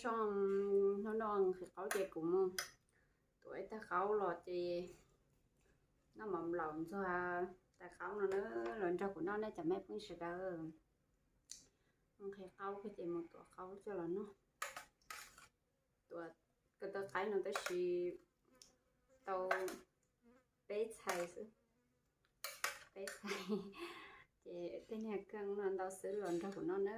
Zoo, hnub no nqhis qaub ces kuv mus tuav ib tag qaub los ces noj mov nplaum ntxuag tais qaub no na, los nrog kuv noj nej cov me phooj ywg sawv daws. Nqhis qaub ces mus tuav qaub coj los noj. Tuav ko taw qaib no tab sis tau peb txhais xwb, peb txhais ces tej niag keej no ntau xwb los nrog kuv noj na.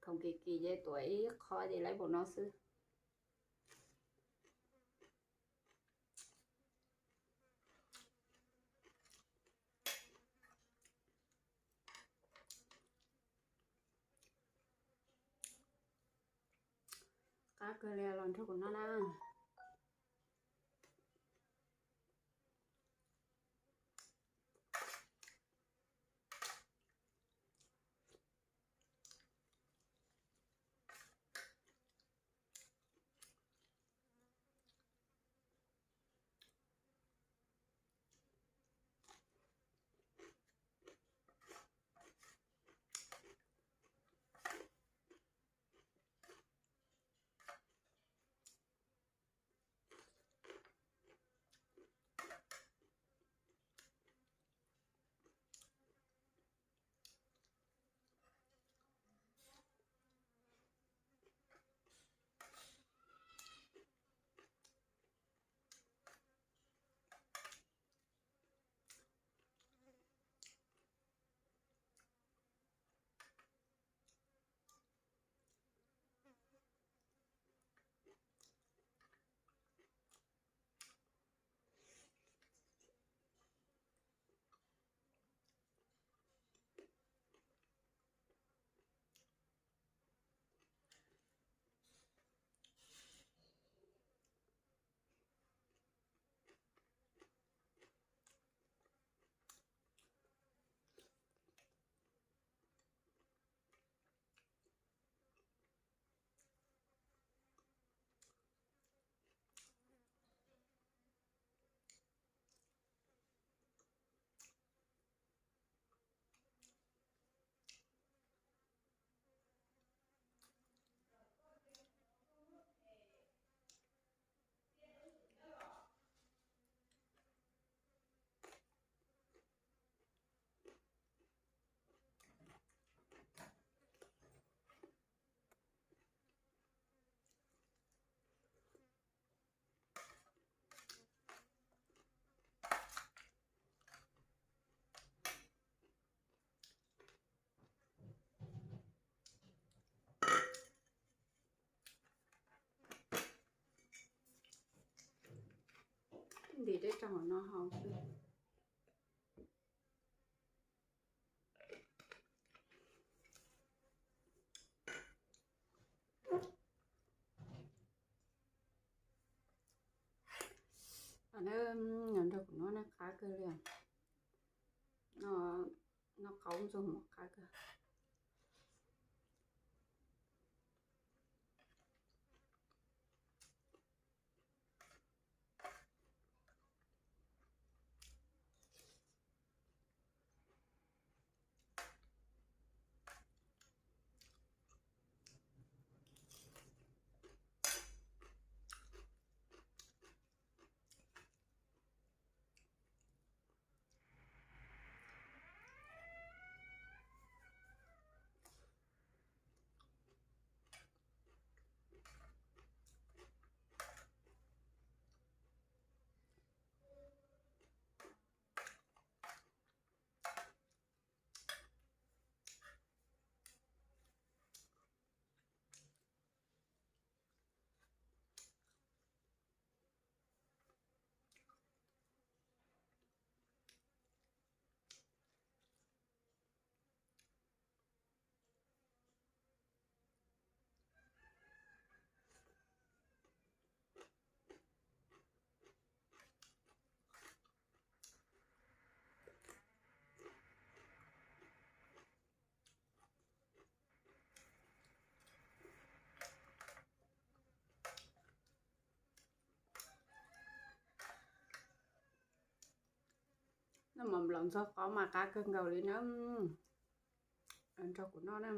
Khoom kim kim ces tuav ib qho ces laib npaum no xwb. Qab kawg li, los nrog kuv noj na. Ntim dej rau hauv no haus xwb. Nrog kuv noj, noj qab kawg li. Noj qaub ntxuag mov qab kawg. Noj mov nplaum ntxuag qaub mas qab kawg nkaus li na. Nrog kuv noj na.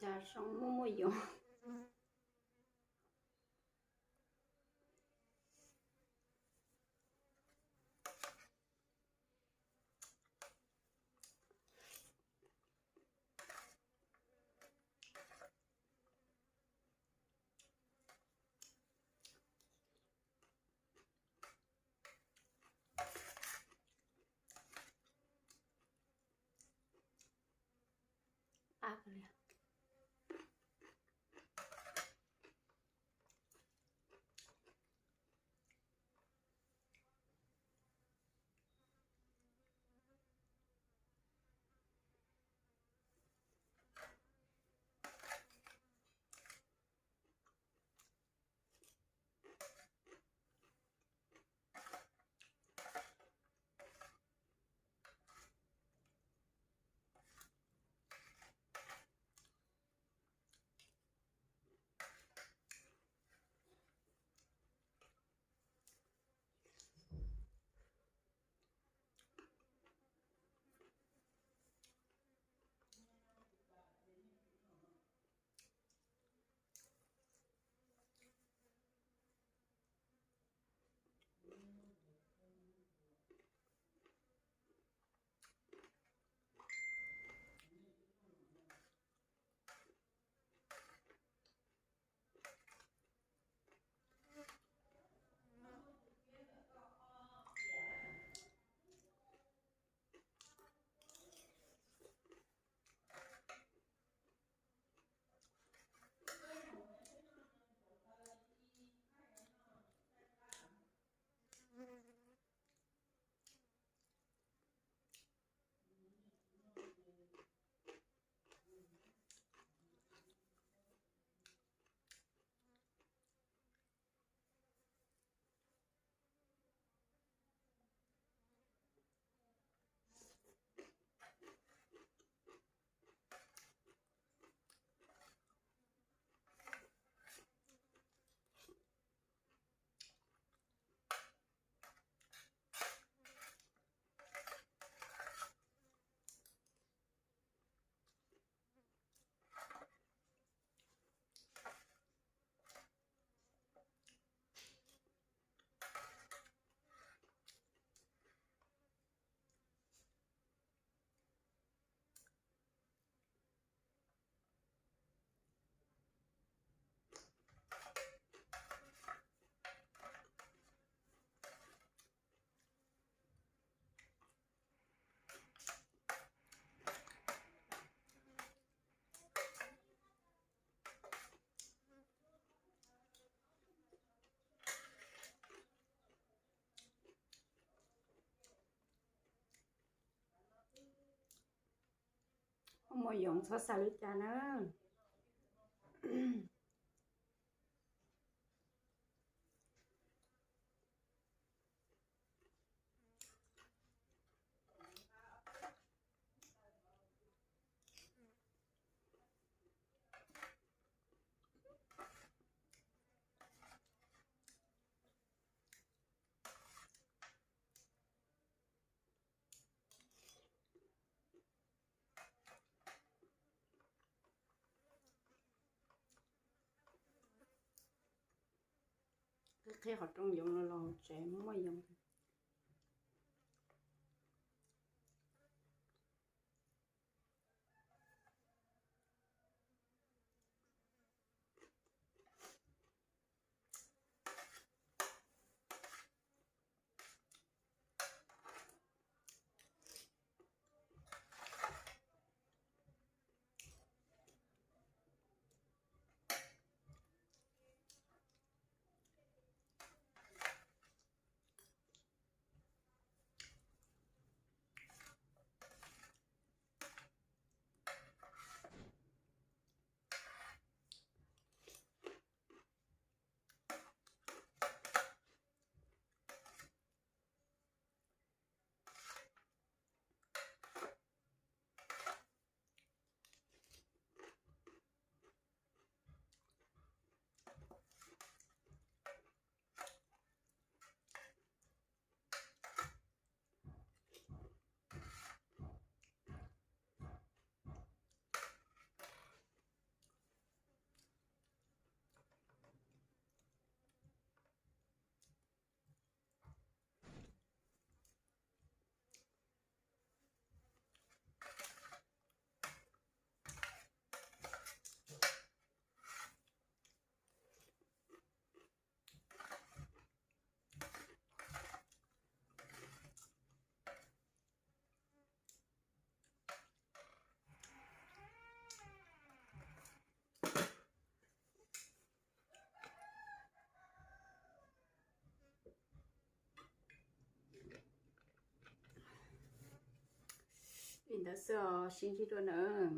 Cas zoo muaj muaj yoov. Muaj yoov txhob xav li cas na. Qhib qhib qhov rooj yoov no los hauv tsev muaj yoov. xwb os, sib ntsib dua na.